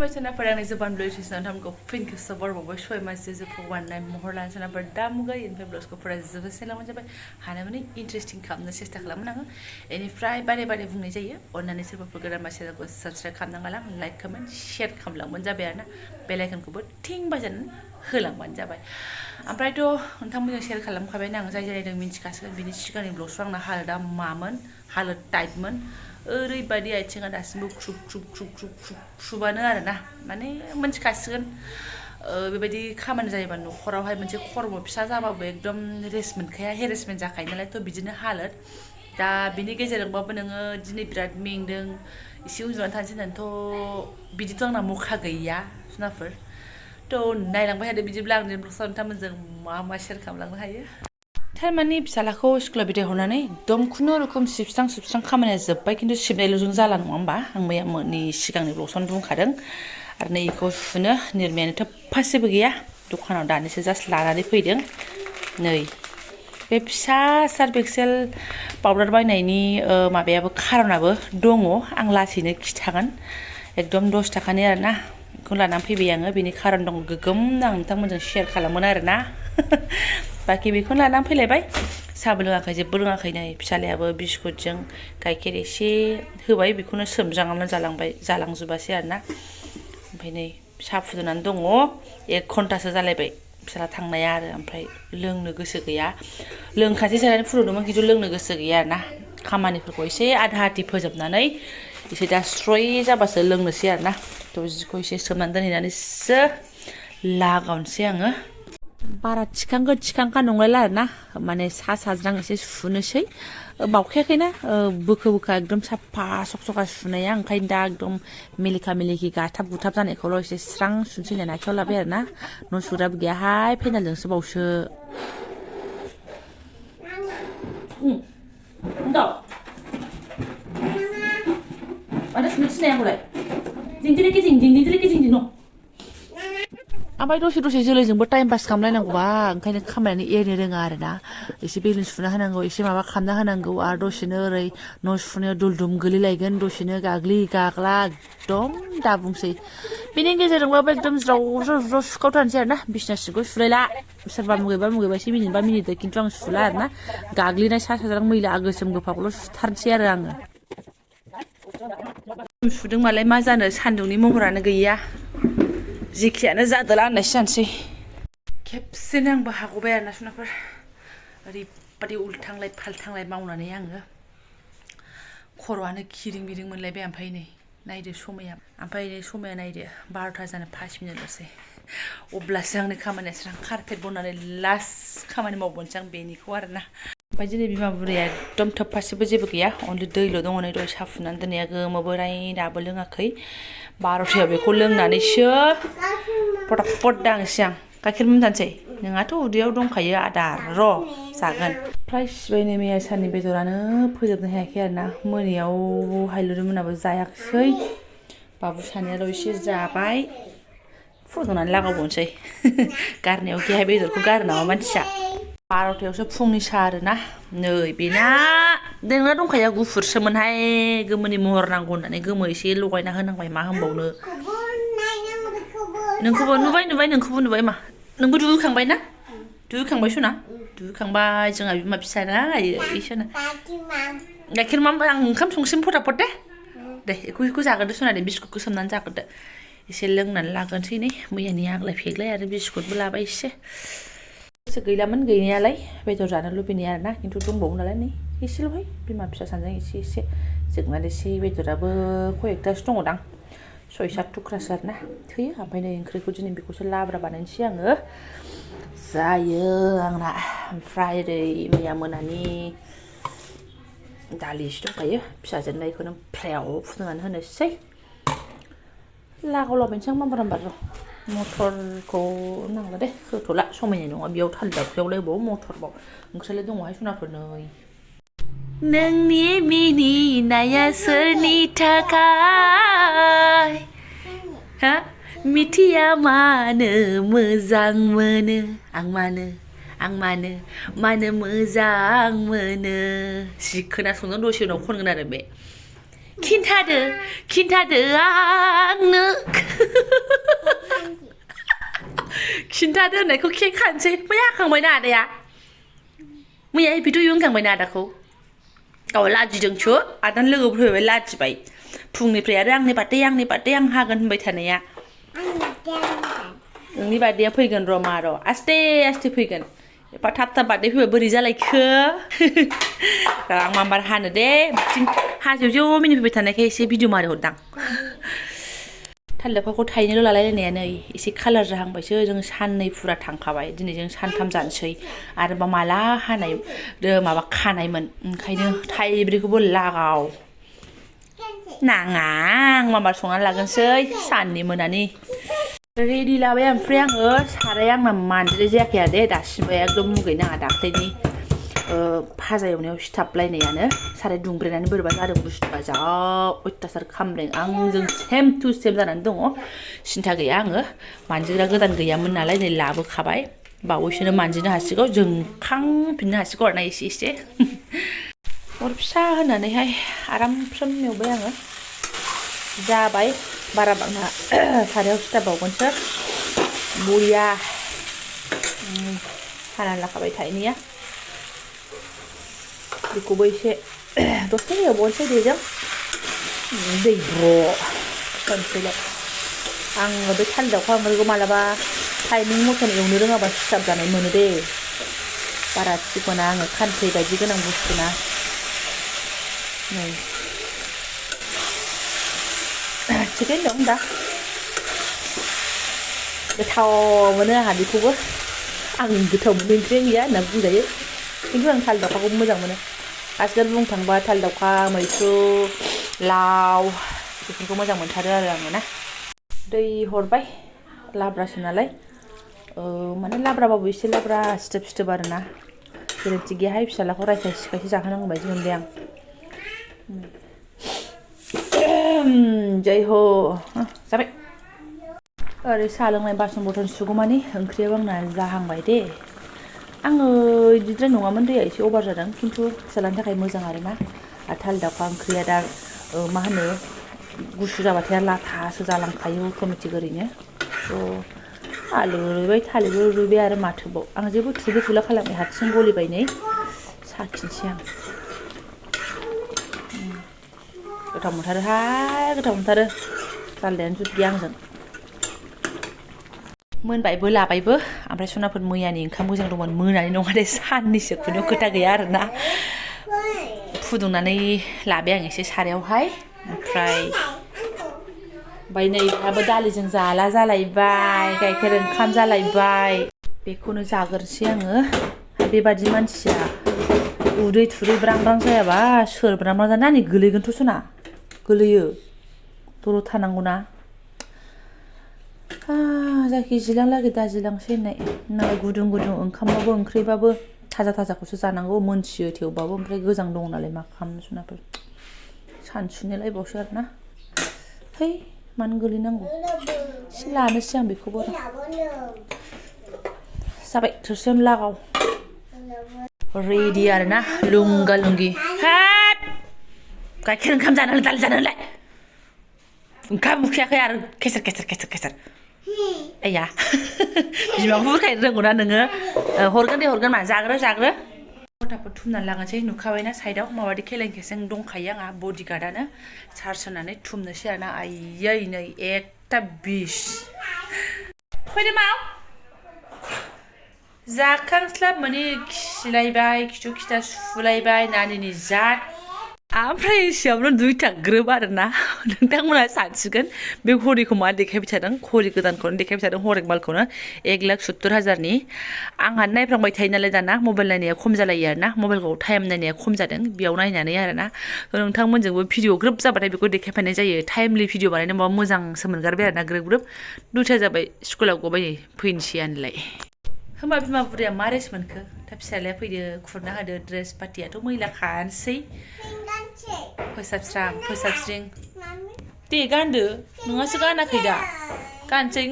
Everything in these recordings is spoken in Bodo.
खुलुमबाय सोनाफोर आंनि जोबानब्लो इउटिउब नोंथांमोनखौ फिन खेबसे बरबावबाय सय मास जोखौ वाननाय महर लानो सोनाफोर दा मुगाय इनिफ्राय ब्लगखौ फराय जोबोसे लांबानो जाबाय हानाय माने इन्टारेस्टिं खालामनो सेस्था खालामो आङो बेनिफ्राय बारे बारे बुंनाय जायो अननानै सोरबाफोर गोदान मानसिखौ साबस्क्राइब खालामनांगाला लाइक कमेन्ट शेयार खालामलांबानो जाबाय आरोना बेल आइकनखौबो थिं बाजानानै होलांबानो जाबाय ओमफ्रायथ' नोंथांमोनजों शेयार खालामखाबायना आं जाय जायदों मिन्थिखासिगोन बिनि सिगांनि ब्लगसो आंना हालोदा मामोन हालोद टाइटमोन ओरैबायदि आथिङा दासिमबो ख्रुब ख्रुब ख्रुब ख्रुब ख्रुब ख्रुबानो आरोना माने मोनथिखासिगोन बेबायदि खामानि जायोबा न'खरावहाय मोनसे खर्म फिसा जाबाबो एकदम रेस्ट मोनखाया हेरेसमेन्ट जाखायो नालाय थ' बिदिनो हालोद दा बिनि गेजेरजोंबाबो नोङो दिनै बिराद मेंदों एसे उन्दुनानै थानोसै होननानैथ' बिदिथ' आंना मखा गैया जुनाफोर थ' नायलांबाय थादो बिदिब्ला आं ब्लगआव नोंथांमोनजों मा शेयार खालामलांनो हायो थारमाने फिसालाखौ स्कुलाव बिदाय हरनानै एकदम खुनुरुखुम सिबस्रां खामानिया जोब्बाय खिन्थु सिबनायल'जों जाला नङा होमबा आं मैया मोननि सिगांनि ब्लगआवनो बुंखादों आरो नै बेखौ सुनो निरमायानो थोबफासेबो गैया दखानाव दानिसो जास्ट लानानै फैदों नै बे फिसा सार्फ एक्सेल पाउडार बायनायनि माबायाबो खारनाबो दङ आं लासैनो खिथागोन एकदम 10 थाखानि आरोना बेखौ लानानै फैबाय आङो बेनि खारन दं गोगोमनो आं नोंथांमोनजों शेयार खालामगोन आरोना बाखि बेखौनो लानानै फैलायबाय साहाबो लोङाखै जेबो लोङाखै नै फिसालायाबो बिस्कुटजों गाइखेर एसे होबाय बेखौनो सोमजाङामनानै जालांजोबासै आरोना ओमफ्राय नै साहा फुदुंनानै दङ 1 घन्टासो जालायबाय फिसाला थांनाया आरो ओमफ्राय लोंनो गोसो गैया लोंखासै सानानै फुदुंदोंमोन खिन्थु लोंनो गोसो गैया आरोना खामानिफोरखौ एसे आधा आधि फोजोबनानै एसे दा स्रय जाबासो लोंनोसै आरोना थ' जिखौ एसे सोमनानै दोनहैनानैसो लागावनोसै आङो बारा थिखांखा नंलायला आरोना माने साज्रां एसे सुनोसै बावखायाखैना बोखो एकदम साफा सखा सुनाया ओंखायनो दा एकदम मेलेखि गाथाब गुथाब जानायखौल' एसे स्रां सुनसै होननानै आखायाव लाबाय आरोना न' सुग्राबो गैयाहाय फेनेलजोंसो बावसो ओमफ्राय दसे जोलैजोंबो टाइम पास खालामलायनांगौबा ओंखायनो खामानियानो एरनो रोङा आरोना एसे बेलेन्स सुना होनांगौ एसे माबा खालामना होनांगौ आरो दसेनो ओरै न' सुनायाव दुलदुम गोलैलायगोन दसेनो गाग्लि गाग्ला एकदम दा बुंसै बेनि गेजेरजोंबाबो एकदम ज्राव सुखावथारनोसै आरोना बिसना सिखौ सुलायला सोरबा मुगैबा एसे मिनिट बा मिनिट खिन्थु आं सुला आरोना गाग्लिनाय साज्रां मैला गोसोम गोफाखौल' सुथारनोसै आरो आङो सुदों मालाय मा जानो सान्दुंनि महरानो गैया जेखियानो जादोला होननायसो जानोसै खेबसेनो आंबो हाग'बाय आरोना सुनाफोर ओरैबादि उल्थांलाय फाल्थांलाय मावनानै आङो खर'आनो खिरिं बिरिं मोनलायबाय ओमफ्राय नै नायदो समाया नायदो 12ता जानो 5 मिनिटल'सै अब्लासो आंनि खामानिया स्रां कारपेट बनानै लास्ट खामानि मावबोनोसै आं बेनिखौ आरोना ओमफ्राय दिनै बिमा बुरैया एकदम थोबफासेबो जेबो गैया अनलि दैल' दङ नै दहाय साहा फुनानै दोननाया गोमोबोराय दाबो लोङाखै 12तायाव बेखौ लोंनानैसो फटाफट दांसै आं गाइखेर मोनजानोसै नोंहाथ' उदैयाव दंखायो आदार र' जागोन फ्राय सिबाय नै मैया साननि बेदरानो फोजोबनो हायाखै आरोना मोनायाव हायलुरि मोनाबो जायाखिसै बाबु सानैयाल' एसे जाबाय फुदुंनानै लागावबावनोसै गारनायाव गैया बेदरखौ गारो नामा मानसिया 12तायावसो फुंनि साहा आरोना नै बेना नोंना दंखायो गुफुरसोमोनहाय गोमोनि महर नांगौ होननानै गोमो एसे लगायना होनांबाय मा होनबावनो नोंखौबो नुबाय मा नोंबो दुगैखांबाय ना दुगैखांबाय सना दुगैखांबाय जोंहा बिमा फिसा ना इसोना गाइखेर मा आं ओंखाम संसिम फटाफट दे बेखौ जाग्रोदो सना दे बिस्कुटखौ सोमनानै जाग्रोदो एसे लोंनानै लागोनसै नै मैयानि आग्लाय फेग्लाय आरो बिस्कुटबो लाबाय एसे गोसो गैलामोन गैनायालाय बेदर जानो लुबैनाय आरोना खिन्थु दंबावो नालाय नै एसेल'हाय बिमा फिसा सानैजों एसे जोगनानैसै बेदराबो खयएकथासो दङदां 6-7 थुख्रासो आरोना थोयो ओमफ्राय नै ओंख्रिखौ दिनै बेखौसो लाब्रा बानायनोसै आङो जायो आंना ओमफ्राय ओरै मैया मोनानि दालि एसे दंखायो फिसाजोनो बेखौनो फ्रायाव फुदुंनानै होनोसै लागावलाबायनोसै आं मामबार र' मटरखौ नांला दे होथ'ला समायनाय नङा बेयाव थालिर दावख्रियावलाय बबाव मटरबाव ओंख्रियालाय दङहाय सनाफोर नै नोंनि मिनिनाया सोरनि थाखाय हा मिथिया मानो मोजां मोनो आं मानो मोजां मोनो जि खोनासंनो दसे उनाव खनगोन आरो बे खिन्थादो आंनो खिन्था दोननायखौ केक खानोसै मैया हाखांबायना आदाया मैया बिथ' हाखांबायना आदाखौ गाव लाजिदोंसो आदानो लोगोफोर फैबाय लाजिबाय फुंनिफ्राय आरो आंनि बार्थडे आं हागोन होनबाय थानाया नोंनि बार्थडेया फैगोन र' मा र' आस्ते आस्ते फैगोन एफा थाब थाब बार्थडे फैबाय बोरै जालायखो आं माम्बार हानो दे बिथिं हाजोआव ज' मिनिफैबाय थानायखाय एसे भिडिअ मारि हरदां थालिरफोरखौ थाइनैल' लालायलायनाया नै एसे कालार जाहांबायसो जों साननै फुरा थांखाबाय दिनै जों सानथाम जानोसै आरोबा माला हानाय माबा खानायमोन ओंखायनो थाइब्रैखौबो लागाव नाङा आं माबार संनानै लागोनसै साननि मोनानि रेडि लाबाय ओमफ्राय आङो साराया आंना मानजिनाय जायाखै आरो दे दासिमबो एकदम मुगै नाङा दाख्लैनि भाजा एवनायाव सिथाबलायनायानो साराय दुंब्रेनानै बोरैबा जादों बुस्थुआ जा अयथासार खामब्रें आंजों सेम टु सेम जानानै दङ सिन्था गैया आङो मानजिग्रा गोदान गैयामोन नालाय नै लाबोखाबाय बावैसोनो मानजिनो हासिगौ जोंखांफिननो हासिगौ आरोना एसे एसे अर फिसा होनानैहाय आराम फ्रोम एवबाय आङो जाबाय बारा बांना सारायाव सिथाबबावगोनसो बरिया हानानै लाखाबाय थाइनैया बेखौबो एसे दसे एवबावनोसै दैजों दै ब्र' होनसैलाय आङो बे थालिर दाउखा ओंख्रिखौ मालाबा टाइमिं मथन एवनो रोङाबा सिथाब जानाय मोनो दे बारा थिग मोना आङो खानथै बायदि गोनां बुस्थु ना नै थिगैनो दं दा गोथाव मोनो आंहा बेखौबो आं गोथाव मोनो ओंख्रियानो गैया होनना बुंजायो खिन्थु आं थालिर दाउखाखौबो मोजां मोनो गासिबो बुंनो थांबा थालिर दाउखा मैथ्रु लाव बेफोरखौ मोजां मोनथारो आरो आङो ना दै हरबाय लाब्रासो नालाय माने लाब्राबाबो एसे लाब्रा सिथोब सिथोब आरो ना गोरोन्थि गैयाहाय फिसालाखौ रायखाय सिखायसो जाहोनांगौ बायदि मोनबाय आं जय हो जाबाय ओरै साहा लोंनाय बासन बर्थन सुगौमानि ओंख्रियाबो आंना जाहांबाय दे आङो बिदिद्राय नङामोन दैया एसे अभार जादों खिन्थु फिसालानि थाखाय मोजां आरो ना आरो थालिर दाउखा ओंख्रिया दा मा होनो गुसु जाबाथाय लाथासो जालांखायो अट'मेटिक ओरैनो आलु रुइबाय थालिरबो रुइबाय आरो माथोबाव आं जेबो थुबो थुला खालामबाय हारसिं गलिबाय नै साखिनोसै आं गोथाव मोनथारोहाय गोथाव मोनथारो जाल्दायानो जुत गैया आंजों मोनबायबो लाबायबो ओमफ्राय सनाफोर मैयानि ओंखाम मोजां दंमोन मोनानि नङा दे साननिसो खुनु खोथा गैया आरोना फुदुंनानै लाबाय आं एसे सारायावहाय ओमफ्राय नै दाबो दालिजों जाला जालायबाय गाइखेर ओंखाम जालायबाय बेखौनो जाग्रोसै आङो बेबादि मानसिया उदै थुदै ब्रां ब्रां जायाबा सोर ब्रां ब्रां जाना नै गोलैगोनथ' सना गोलैयो दलद थानांगौना जायखि जिलांलागै दाजिलांसै होननाय नालाय गुदुं गुदुं ओंखामबाबो ओंख्रिबाबो थाजा थाजाखौसो जानांगौ मोनथियो थेवबाबो ओमफ्राय गोजां दङ नालाय मा खालामनो सनाफोर सानसुनिलायबावसो आरोना है मानो गोलैनांगौ एसे लानोसै आं बेखौबो जाबाय थोरसियावनो लागाव रेडि आरोना लुंगा लुंगि हाट गाइखेर ओंखाम जानो दालि जानो होनलाय ओंखाम उखैयाखै आरो केसेर केसेर केसेर केसेर आया बिमाखौ बुरखायनो रोंगौना नोङो हरगोन दे हरगोन मा जाग्रो फटाफट थुमनानै लागानोसै नुखाबायना साइडआव माबायदि खेलें खेसें दंखायो आंहा बडि गार्डआनो चार्ज होनानै थुमनोसै आरोना आयै नै एकथा बिस फैदो माव जाखांस्लाब माने खिलायबाय खिथु खिथा सुलायबाय नानिनि जात ओमफ्राय एसेयावनो दुइथा ग्रोब आरोना नोंथांमोना सानसिगोन बे घरिखौ मा देखायबाय थादों घरि गोदानखौनो देखायबाय थादों हरेक मालखौनो 1,70,000नि आंहा नायफ्लांबाय थायो नालाय दाना मबाइल नायनाया खम जालायो आरोना मबाइलखौ टाइम नायनाया खम जादों बेयाव नायनानै आरोना नोंथांमोनजोंबो भिडिअ ग्रोब जाबाथाय बेखौ देखायफानाय जायो टाइमलि भिडिअ बानायनो माबा मोजांसो मोनगारबाय आरोना ग्रोब ग्रोब दुइथा जाबाय स्कुलाव गबाय फैनोसैयानोलाय होमबा बिमा बुरैया मा रेस मोनखो दा फिसालाया फैदो खुरना होदो ड्रेस पार्टियाथ' मैला खानोसै फोसाबस्रिं दे गानदो नोंहासो गानाखै दा गानसै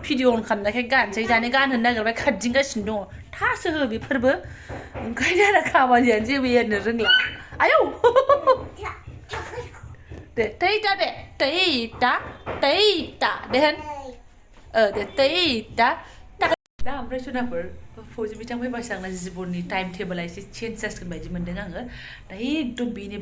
भिडिअ अन खालामनायखाय गानसै दानो गानहोनो नागिरबाय खारदिंगासिनो दङ थासो हो बेफोरबो ओंखायनो आरो खामानियानो जेबो एरनो रोंला आयौ दे तैता दे होन दे तैता दा दा ओमफ्राय सनाफोर फौजि बिथां फैबासो आंना जिबननि टाइम टेबोला एसे चेन्ज जासिगोन बायदि मोन्दों आङो दा एकदम बेनो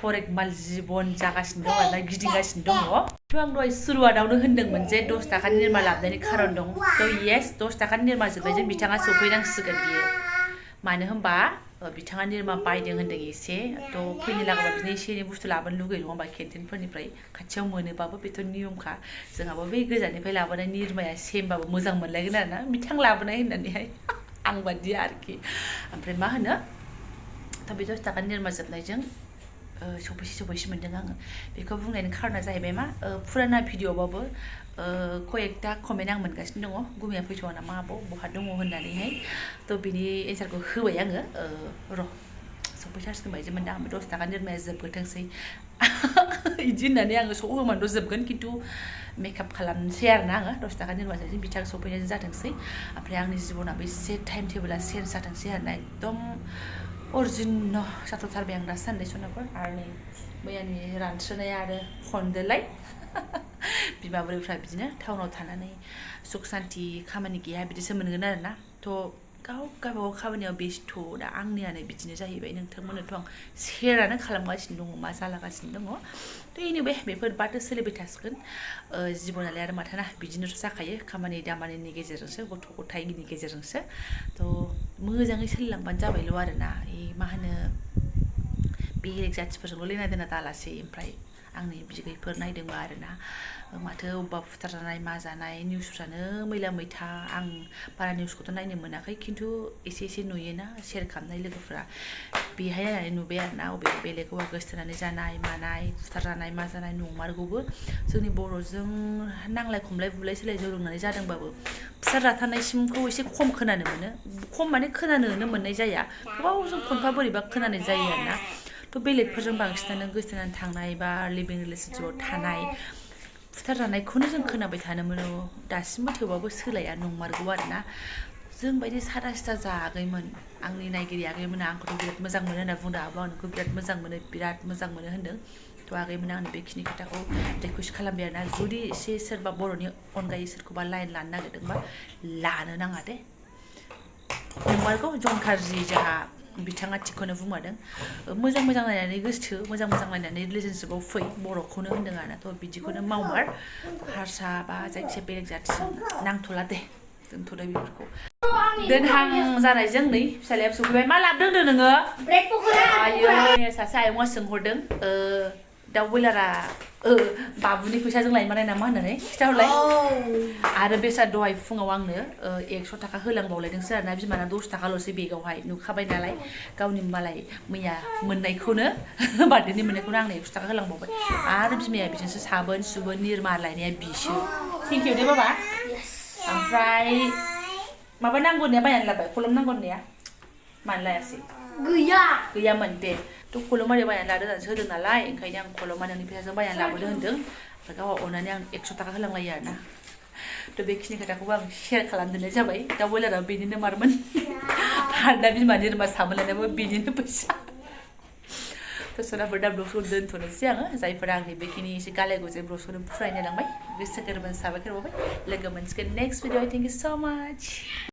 फरेक माल जिबन जागासिनो दं आरोना गिदिंगासिनो दङ थ' आं दहाय सुरुवादावनो होन्दोंमोन जे 10 थाखानि निरमा लाबोनायनि खारन दं थ' येस 10 थाखानि निरमा जोबनायजों बिथाङा सफैनांसिगोन बियो मानो होनबा बिथाङा निरमा बायदों होन्दों एसे थ' फैनो लागाबा बिदिनो एसे एनै बुस्थु लाबोनो लुगैयो नङा होमबा केन्टिनफोरनिफ्राय खाथियाव मोनोबाबो बेथ' नियमखा जोंहाबो बै गोजाननिफ्राय लाबोनाय निरमाया सेमबाबो मोजां मोनलायगोन आरोना बिथां लाबोनाय होननानैहाय आं बादि आरोखि ओमफ्राय मा होनो थ' बे 10 थाखानि निरमा जोबनायजों सफैसे मोन्दों आङो बेखौ बुंनायनि खारना जाहैबाय मा फुराना भिडिअ'बाबो कयेकटा कमेन्ट आं मोनगासिनो दङ गुमिया फैथ'आ नामा आब' बहा दङ होननानैहाय थ' बिनि एन्सारखौ होबाय आङो र' सफैथारसिगोन बायदि मोनदों आं 10 थाखानि निरमाया जोबग्रोथोंसै बिदि होननानै आङो होमानथ' जोबगोन खिन्थु मेकआप खालामनोसै आरोना आङो 10 थाखानि निरमाजों बिथां सफैनाय जाथोंसै ओमफ्राय आंनि जिबनाबो एसे टाइम टेबोला चेन्ज जाथोंसै आरोना एकदम अरिजिन जाथ'थारबाय आं दासान्दि सनाफोर आरो नै मैयानि रानस्रोनाया आरो खनदोलाय बिमा बुरैफ्रा बिदिनो टाउनाव थानानै सुख सान्ति खामानि गैया बिदिसो मोनगोन आरोना थ' गावबागाव खामानियाव बेस्थ' दा आंनियानो बिदिनो जाहैबाय नोंथांमोननोथ' आं सेयारानो खालामगासिनो दङ मा जालागासिनो दङ थ' एनिवे बेफोर बाथो सोलिबाय थासिगोन जिबनालाय आरो माथोना बिदिनोथ' जाखायो खामानि दामानिनि गेजेरजोंसो गथ' गथायनि गेजेरजोंसो थ' मोजाङै सोलिलांबानो जाबायल' आरोना मा होनो बेलेग जाथिफोरजोंल' लेना देना दालासै ओमफ्राय आंनि बिगैफोर नायदोंबा आरोना माथो अबेबा फुथारजानाय मा जानाय निउसफ्रानो मैला मैथा आं बारा निउसखौथ' नायनो मोनाखै खिन्थु एसे नुयोना शेयार खालामनाय लोगोफ्रा बेहाय नायनानै नुबाय आरोना अबे बेलेग हौवा गोसथोनानै जानाय मानाय फुथारजानाय मा जानाय नंमारगौबो जोंनि बर'जों नांलाय खमलाय बुलाय सोलाय जौ लोंनानै जादोंबाबो फुथारजाथारनायसिमखौ एसे खम खोनानो मोनो खम माने खोनानोनो मोननाय जाया गोबावजों खनफा बोरैबा खोनानाय जायो आरोना थ' बेलेगफोरजों बांसिनानो गोसथोनानै थांनाय बा लिभिं रिलेसनशिपआव थानाय फुथारजानायखौनो जों खोनाबाय थानो मोनो दासिमबो थेवबाबो सोलाया नंमारगौ आरोना जों बायदि सादा सिदा जागैमोन आंनि नायगिरि आगैमोना आंखौथ' बिराद मोजां मोनो होनना बुंदों आब' आं नोंखौ बिराद मोजां मोनो होन्दों थ' आगैमोना आंनो बेखिनि खोथाखौ रिकुवेस्ट खालामबाय आरोना जुदि एसे सोरबा बर'नि अनगायै सोरखौबा लाइन लानो नागिरदोंबा लानो नाङा दे नंमारगौ जन कार्जि जोंहा बिथाङा थिगखौनो बुंमारदों मोजां नायनानै गोसथो मोजां नायनानै रिलेसनशिपआव फै बर'खौनो होन्दों आरोना थ' बिदिखौनो मावमार हारसा बा जायखिजाया बेलेग जाथिजों नांथ'ला दे दोनथ'दो बेफोरखौ दोनहां जानायजों नै फिसालाया सफैबाय मा लाबोदों होनदों नोङो ब्रेड पक'रा आयै सासे आयंआ सोंहरदों दाउ बयलारा बाबुनि फैसाजों लायमारनाय नामा होननानै खिथाहरलाय आरो बेसा दहाय फुङाव आंनो 100 थाखा होलांबावलायदोंसो आरोना बिमाना 10 थाखाल'सो बेगावहाय नुखाबाय नालाय गावनि मालाय मैया मोननायखौनो बार्थडेनि मोननायखौनो आंनो 100 थाखा होलांबावबाय आरो बिमाया बिजोंसो साबोन सुबोन निरमा लायनाया बिसो थेंक इउ दे बाबा ओमफ्राय माबा नांगौ होननाया बायनानै लाबाय कलम नांगौ होननाया मानो लायासै गैयामोन दे थ' कलमारि बायनानै लादो होननानैसो होदों नालाय ओंखायनो आं कलमा नोंनि फैसाजों बायनानै लाबोदो होन्दों ओमफ्राय गावहा अननानै आं 100 थाखा होलांलायो आरोना थ' बेखिनि खोथाखौबो आं शेयार खालामदेरनाय जाबाय दाउ बयलारा बेनिनो मारमोन आरो दा बिमा निरमा साबोन लायनायाबो बेनिनो फैसा थ' सनाफोर दा ब्लगखौ दोनथ'नोसै आङो जायफोरा आंनि बेखिनि एसे गाले गुजाय ब्लगखौनो फरायनो लांबाय गोसो गोरबोनि साबायखर बावबाय लोगो मोनसिगोन नेक्स्ट भिडिअ थेंक इउ स' माच